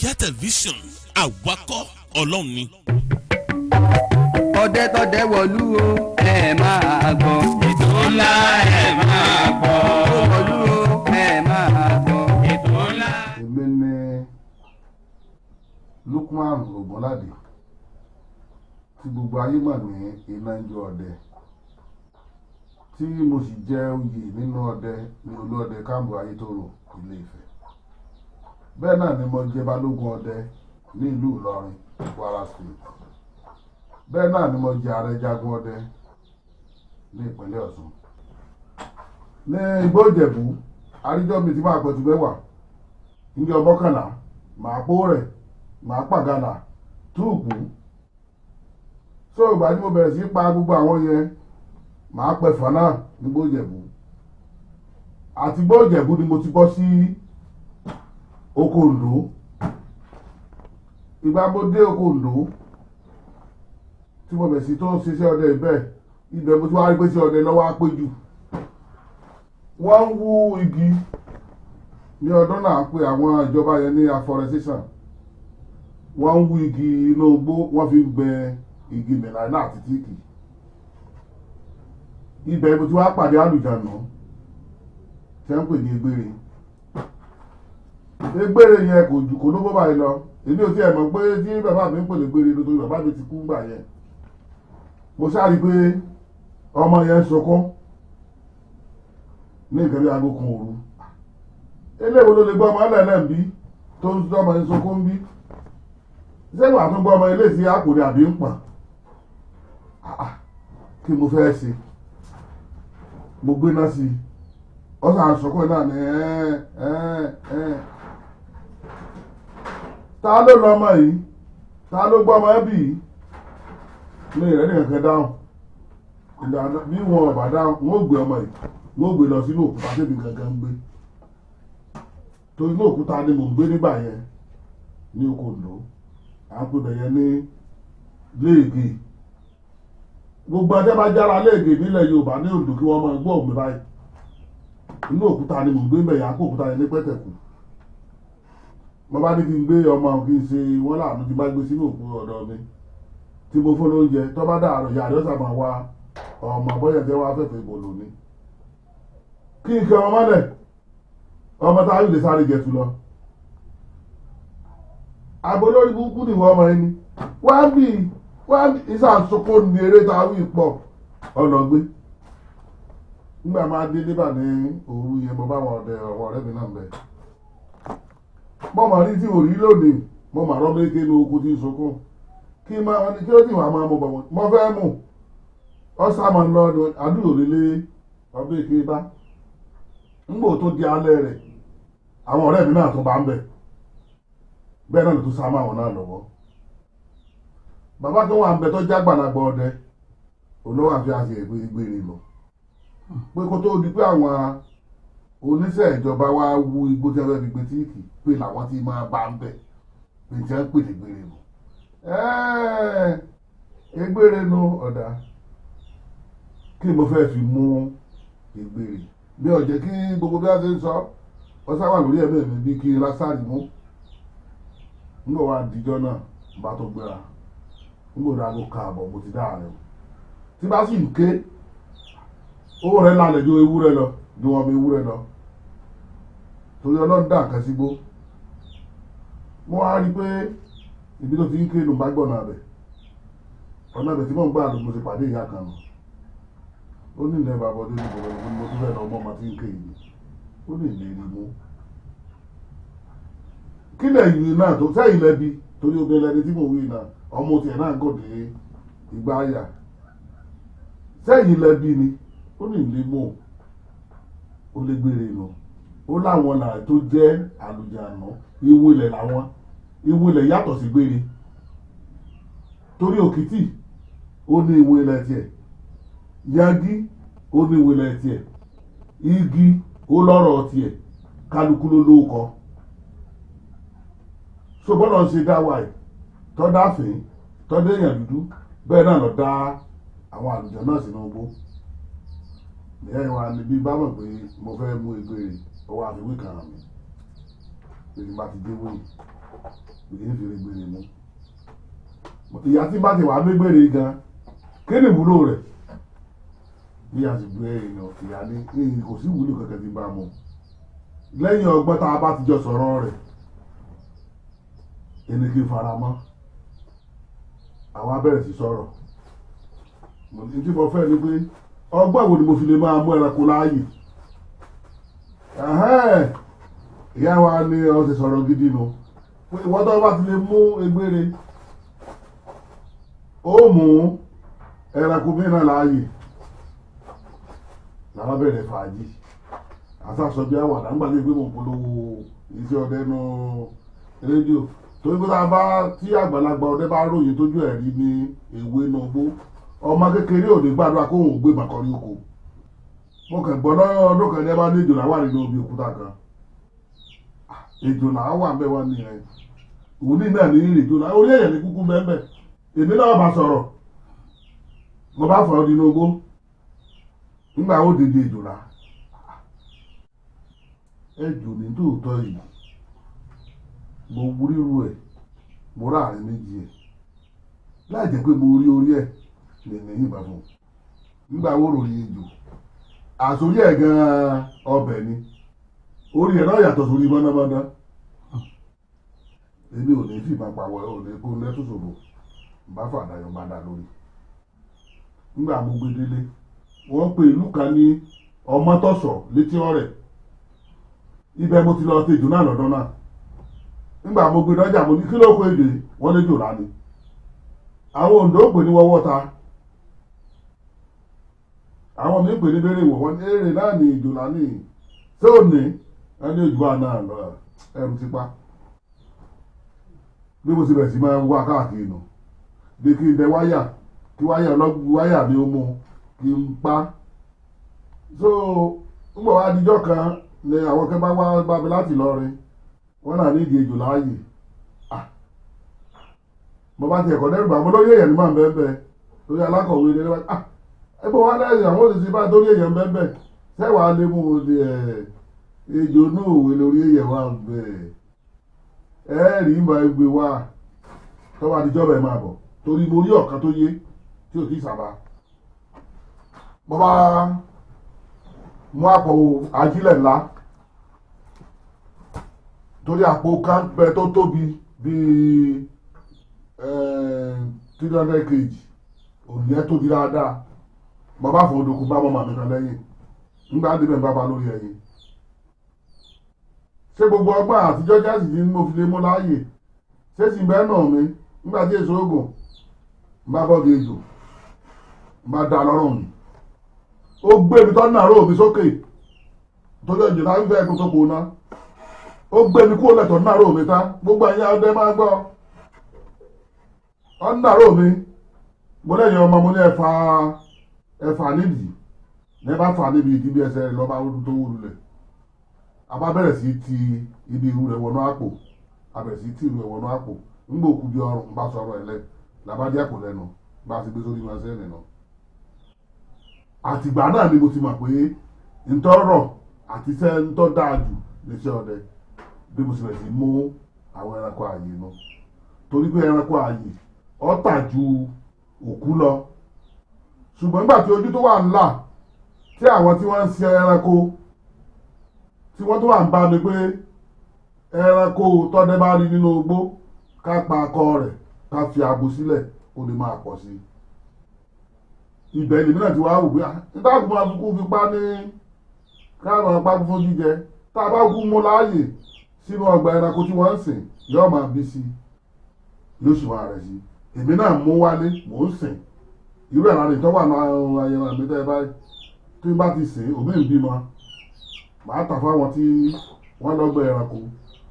Àlàkíá Tẹlifíṣàn, àwakọ̀ Ọlọ́run ni. Ọdẹ tọdẹ wọlú o, ẹ máa gbọ́. Ètò ńlá, ẹ máa gbọ́. Wọlú o, ẹ máa gbọ́. Ètò ńlá. Èmi ni Lukman Ogunlade, tí gbogbo ayé mọ̀ ní Ináńjọ Ọdẹ, tí mo sì jẹ oyè nínú ọdẹ ní Olúọdẹ Kámbò, Ayétòrò, Ilé Ifẹ̀. Bẹ́ẹ̀ náà ni mo jẹ balógun ọdẹ ní ìlú Ìlọrin, Kwara State. Bẹ́ẹ̀ náà ni mo jẹ ààrẹ jagun ọdẹ ní ìpínlẹ̀ Ọ̀ṣun, ní Igbó Ìjẹ̀bú. Àríjọ́ mi ti máa pẹ̀tù 10 níjọ́ 11, màá pó rẹ̀, màá pàgàlà túùpù. So ìgbà tí mo bẹ̀rẹ̀ sí pa gbogbo àwọn yẹn, màá pẹ fọ́n náà ní Igbó Ìjẹ̀bú. Àti Igbó Ìjẹ̀bú ni mo ti bọ́ sí oko Oǹdó. Ìgbà mo dé oko Oǹdó, tí mo bẹ̀rẹ̀ sí tó ń ṣiṣẹ́ ọdẹ ibẹ̀, ibẹ̀ mo ti wá rí pé sí ọdẹ lọ́wọ́ á pé jù. Wọ́n ń wú igi ní ọdún náà, pé àwọn ìjọba yẹn ní afforestation. Wọ́n ń wú igi inú igbó, wọ́n fi ń gbẹ igi mẹ̀láínà àti tíìkì. Ibẹ̀ mo ti wá pàdé àlùjànnú tí wọ́n ń pè ní egbére. Egbére yẹn kò jù kó ló bó báyìí lọ. Èmi ò tiẹ̀ mọ̀ pé tí bàbá mi ń pè légbére, nítorí bàbá mi ti kú gbà yẹn. Mo sáré pé ọmọ yẹn ń sunkún ní nǹkan bí aago 1 òru. Eléwo ló lè gbọ́ ọmọ ẹlẹ́lẹ́ ń bí tó ń sọ ọmọ yẹn sunkún ń bí? Sẹ́wọ̀n àtúngbọ́ ọmọ ilé sí àpò ní àbí ń pọ̀n? Kí mo fẹ́ ṣe? Mo gbéná sí i, ó sàn sunkún náà ní ẹ́ẹ́ ẹ́ẹ́ ẹ́ẹ́. Ta ló lọ ọmọ yìí? Ta ló gbọ́ ọmọ ẹbí yìí? Ní ìrẹ́ ní kankan dáhùn. Ìlànà bí wọn ò bá dáhùn, wọn ò gbé ọmọ yìí, wọn ò gbé lọ sínú òkúta tẹ́bi gangan ń gbé, torí inú òkúta ni mò ń gbé nígbà yẹn ní oko Oǹdó. À ń pè bẹ̀yẹn ní Léègè. Gbogbo ẹjẹ́ bá jára Léègè nílẹ̀ Yorùbá ní Oǹdó, kí wọ́n máa gbọ́ òmí báyìí. Inú òkúta ni mò ń gbé bẹ̀yẹn. À ń pè òkúta yẹn ní Pẹ́tẹ̀kù. Mo bá ní kí n gbé ọmọ, kí n ṣe wọ́n láàánú, tí bá gbé sínú òkú ọ̀dọ̀ mi, tí mo fún lóúnjẹ, tó bá dàárọ̀, ìyá rẹ̀ ó sàmà wá ọmọ bọ́yẹ̀ tí wọ́n á fẹ́fẹ́ ìbò lónìí, kí n kí ọmọ mọ́lẹ̀. Ọmọ tá a lè sáré jẹ̀tù lọ. Àbò lórí burúkú ni ìwọ ọmọ ẹni wá bí wá bí ìsàsokò ní eré tá a wí pọ̀ ọlọ́gbé. Nígbà máa dé débà ní òru yẹn, mo bá wọn ọdẹ ọwọ́ ọ̀rẹ́ mi náà ń bẹ. Mo mà rí tí ò rí lónìí, mo mà rọ́ méke ní oko tí ń sunkún. Kí máa ní kí ó sì wà máa mú bọ̀, mo fẹ́ mú ọ sá máa lọ àdúrò lílé ọbẹ̀ èké bá. Ńgbò tó di alẹ́ rẹ̀, àwọn ọ̀rẹ́ mi náà tó bá ń bẹ̀ bẹ́ẹ̀ náà ló tún sá máa wọn náà lọ́wọ́. Bàbá tó wà ń bẹ tó jágbàlagbà ọdẹ olówó àfi àṣẹ ìgbèrè lọ pé kó tó di pé àwọn oníṣẹ́ ìjọba wa wú igbó tí wọ́n fẹ́ fi gbé tíìkì, pé làwọn ti máa bá ń bẹ̀ pé tí wọ́n ń pè ní gbèrè nù. Egbèrè nu ọ̀dà kí mo fẹ́ fi mú ìgbèrè bí ọ̀jẹ̀ kí gbogbo bí wọ́n ṣe ń sọ ọ sáwà lórí ẹ̀mí mi bí kí n lásàrì mú. Nígbà wà díjọ́ náà bá tó gbéra, nígbà dáago káàbọ̀, mo ti dá àárẹ̀ o. Tí bá sì ń ké, owó rẹ̀ lálẹ́ ju ewúrẹ́ lọ, ju ọmọ ewúrẹ́ lọ, torí Ọlọ́run dá nǹkan sígbó. Mo wá rí i pé ibi tó ti ń ké nù bá gbọ̀nà abẹ, ọ̀nà abẹ tí mò ń gbà ló mo ti pàdé ìyá kan nù. Ó ní ilẹ̀ bàbá ọdún níbo lọ mo tún fẹ́ lọ mọ́ ọmọ tí ń ké yìí. Ó ní ìlérí mú kí lẹ́yìn náà tó sẹ́yìn lẹ́bi, torí obìnrin lẹni tí mò ń wí náà, ọmọ tiẹ̀ náà gòdè ìgbà àyà sẹ́yìn lẹ́bi ni. Ó ní ìlé mú ó lé gbére nù. Ó láwọn là tó jẹ́ àlùjànnú, ìwé ilẹ̀ làwọn. Ìwé ilẹ̀ yàtọ̀ sí gbére, torí òkìtì ó ní ìwé ilẹ̀ tiẹ̀, yangi ó ní ìwé ilẹ̀ tiẹ̀, igi ó lọ́rọ̀ tiẹ̀, kálukú ló lóko. So bọ́lá ń ṣe dá wa yìí, tọ́ dá fín, tọ́ dé èèyàn dúdú, bẹ́ẹ̀ náà lọ dá àwọn àlùjọ náà sínú igbó. Ìyá ìwà ni bí bá mọ̀ pé mo fẹ́ mú egbèrè, ọwọ́ àfiwé kan hàn mí pé tí n bá ti dé wéyìí. Èyí fi gbére mú ìyá tí bá ti wà mégbèrè gan, kí ni ìwúlò rẹ̀? Bí a sì gbé èèyàn ìyá ní ìyìn, kò sí ìwúlò kankan tí bá mú lẹ́yìn ọgbọ́n tá a bá ti jọ sọ̀rọ̀ rẹ̀. Ẹni kí n fara mọ́ àwọn abẹ́rẹ́ sí sọ̀rọ̀. Ní tí mo fẹ́ ni pé ọgbọ́n wo ni mo fi lè máa mú ẹranko láàyè. Ìyá wa ni ọ ti sọ̀rọ̀ gidi nu. Ìwọ tó bá ti lè mú egbére, ó mú ẹranko mìíràn láàyè. Làwọn bẹ̀rẹ̀ fàájì àtàṣọ bí àwàdà ń gbàgbé pé mo polówó iṣẹ́ ọdẹ nu rédíò, torí pé tá a bá tí àgbàlagbà ọdẹ bá ròyìn tójú ẹ̀ rí ní ewé náà gbó, ọmọ kékeré ò ní gbàdúrà kóhùn ò gbé màkọrí oko. Mo kàn gbọ́ lọ́dún kan ní ẹ bá ní ejò làwà nínú omi òkúta kan, ejò làwà ń bẹ wá ní ẹ òun ní náà ní ìrìn ejò orí èèyàn ní kúkú bẹ́ẹ̀. Èmi náà bá sọ̀rọ̀, mo bá fọ̀ ọ́ nínú ogbó nígbà ó dèdè ejò là ejò ní tòótọ́ yìí. Mo ríru ẹ̀, mo rà àárín méjì ẹ̀ láì jẹ́ pé mo rí orí ẹ̀ lè ní ìbọn fún un. Nígbà wo ròyìn ejò àsórí ẹ̀ gan-an ọbẹ̀ ni orí ẹ̀ náà yàtọ̀ sórí mọ́nàmọ́ná. Èmi ò ní fìbọn pàwọ̀ ò ní kó lẹ́tọ̀sọ̀rọ̀ bá fàdáyọ̀ bá dà lórí. Nígbà mo gbé délé, wọ́n pe ìlú kan ní Ọmọtọ̀sọ̀ létí ọ̀rẹ́ ibẹ̀, mo ti lọ sí ejò náà lọ́dún náà. Nígbà mo gbé dọ́jà, mo ní kí ló kó ejò yìí? Wọ́n lé jò lánìí. Àwọn Oǹdó pè ní wọ́wọ́ ta, àwọn mi pè ní bẹ́rẹ̀ wọ̀, wọ́n ní èrè náà ní ejò lánìí. Ṣé ò ní ẹni ejò wà náà lọ ẹrù ti pa. Bí mo ti bẹ̀rẹ̀ sí máa ń wá káàkiri nù bí kí n bẹ wáyà, kí wáyà ọlọ́gbù wáyà mi ó mú kí n pa. So ń bọ̀ wá dijọ́ kan ni àwọn kan bá wá bá mi láti Ìlọrin, wọ́n náà nídìí ejò láàyè. Mo bá ti ẹ̀kọ́ dẹ́rù bá mo lórí èèyàn ní màá bẹ́ẹ̀ bẹ́ẹ̀ lórí alákọ̀wé ní ẹ̀rọ. Ẹ bọ́ wá lẹ́yìn àwọn òṣìṣẹ́ bá torí èèyàn bẹ́ẹ̀ bẹ́ẹ̀ sẹ́wàá lé mú un ní ẹ̀ ejò náà òwe lórí èèyàn wà bẹ́ẹ̀ ẹ rí ìmọ̀ ẹgbẹ́ wa tọ́wọ́ adijọ́ bẹ́ẹ̀ máa bọ̀, torí mo rí ọ̀kan tó yé tí ò tí ì sábà. Mo bá mú àpò ajílẹ̀ ńlá, torí àpò kan bẹ tó tóbi bíi 300 kg, òní ẹ tóbi dáadáa. Mo bá fọ odòkú bá mọ́ màmí kan lẹ́yìn. Nígbà débẹ̀ ń bá ba lórí ẹyin. Ṣé gbogbo ọgbọ́n àtijọ́ jáde ní mo fi lè mú láàyè? Ṣé sì bẹ́ẹ̀ nà mí nígbà tí èso oògùn ń bá bọ́ di ejò ń bá da lọ́rùn mi, ó gbé mi tọ́ nàró mi sókè torí ejò tá ń fẹ́ kó tó kó ná. Ó gbé mi kúrò lẹ́tọ̀ nàró mi tá. Gbogbo ẹ̀yin ọdẹ máa gbọ́ ọ nàró mi. Mo lẹ́yìn ọmọ mo ní ẹ̀fà ẹ̀fà nídìí ní bá fà níbi ìdí bí ẹsẹ̀ rẹ̀ lọ́ba tó wó lulẹ̀. A bá bẹ̀rẹ̀ sí ti ibi irú rẹ̀ wọnú àpò, a bẹ̀rẹ̀ sí ti irú rẹ̀ wọnú àpò. Ńgbò kú bí ọrùn ń bá sọ̀rọ̀ ẹ̀ lẹ̀ làbájá àpò lẹ́nu bá a ti gbé sórí wọn sẹ́yìn nù. Àtìgbà náà ni mo ti mọ̀ pé ntọ́rọ̀ àti iṣẹ́ ntọ́ dáa jù níṣẹ́ ọdẹ, bí mo sì bẹ̀rẹ̀ sí mú àwọn ẹranko ààyè nu, torí pé ẹranko ààyè ó tà ju òkú lọ. Ṣùgbọ́n nígbà tí ojú tó wà ńlá tí àwọn tí wọ́n ń sin ẹranko tí wọ́n tó wà ń bá mi pé ẹranko tọ́dẹ bá rí nínú igbó, ká pa akọ rẹ̀, ká fi abo sílẹ̀ kó lè máa pọ̀ sí i. Ibẹ̀ lèmi náà ti wá wò pé nígbà tó máa kú fipá ní káàrọ̀ apá fún jíjẹ, tá a bá kú mú láàyè sínú ọgbà ẹranko tí wọ́n ń sìn, yóò máa bí sí i, yóò sì máa rẹ̀ sí i. Èmi náà mú wálé, mò ń sìn irú ẹ̀ lára ìtọ́wà náà ayẹran mi tẹ́ ẹ báyìí. Tí n bá ti sìn òmí ń bímọ, màá tà fáwọn tí wọ́n lọ́gbà ẹranko,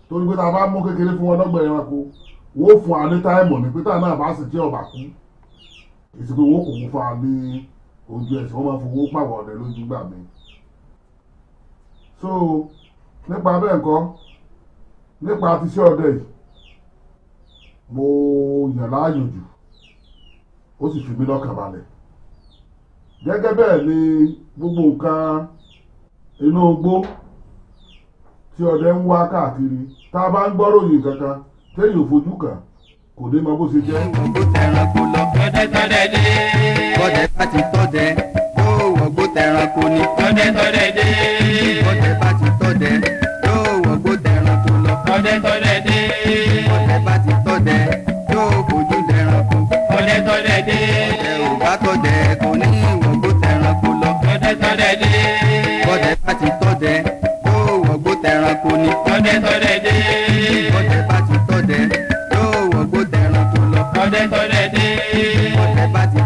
torí pé tá a bá mú kékeré fún wọn lọ́gbà ẹranko, wọ́n ó fún wa ní táìmù ní pé táà náà bá sì jẹ́ ọ̀bà kú èsì pé wọ́n kò mú fún wa ní ojú ẹsẹ̀, wọ́n máa fowó pàwọ̀ ọ̀dẹ lójú gbà mí. So nípa bẹ́ẹ̀ ńkọ́, nípa ti iṣẹ́ ọdẹ yìí, mo yàn láàyò jù, ó sì fi mí lọ́kàn balẹ̀. Gẹ́gẹ́ bẹ́ẹ̀ ni gbogbo nǹkan inú igbó tí ọdẹ ń wá káàkiri, tá a bá ń gbọ́ ròyìn kankan. Téèyàn ò fojú kàn kò ní mọ bó ṣe jẹ́. Wọ̀gbó tẹranko lọ. Tọ́dẹ tọ́dẹ dé. Bọ́dẹ bá ti tọ́dẹ yóò wọ̀gbó tẹranko ni. Tọ́dẹ tọ́dẹ dé. Bọ́dẹ bá ti tọ́dẹ yóò wọ̀gbó tẹranko lọ. Tọ́dẹ tọ́dẹ dé. Bọ́dẹ bá ti tọ́dẹ yóò fojú dẹranko. Tọ́dẹ tọ́dẹ dé. Bọ́dẹ ò bá tọ́dẹ kò ní wọ̀gbó tẹranko lọ. Tọ́dẹ tọ́dẹ dé. Bọ́dẹ bá ti tọ́dẹ yóò wọ̀gbó tẹranko ni. Tọ́dẹ tọ́dẹ dé. Bọ́dẹ bá ti tọ́dẹ yóò wọ̀gbó tẹranko lọ. Tọ́dẹ tọ́dẹ dé. Bọ́dẹ bá ti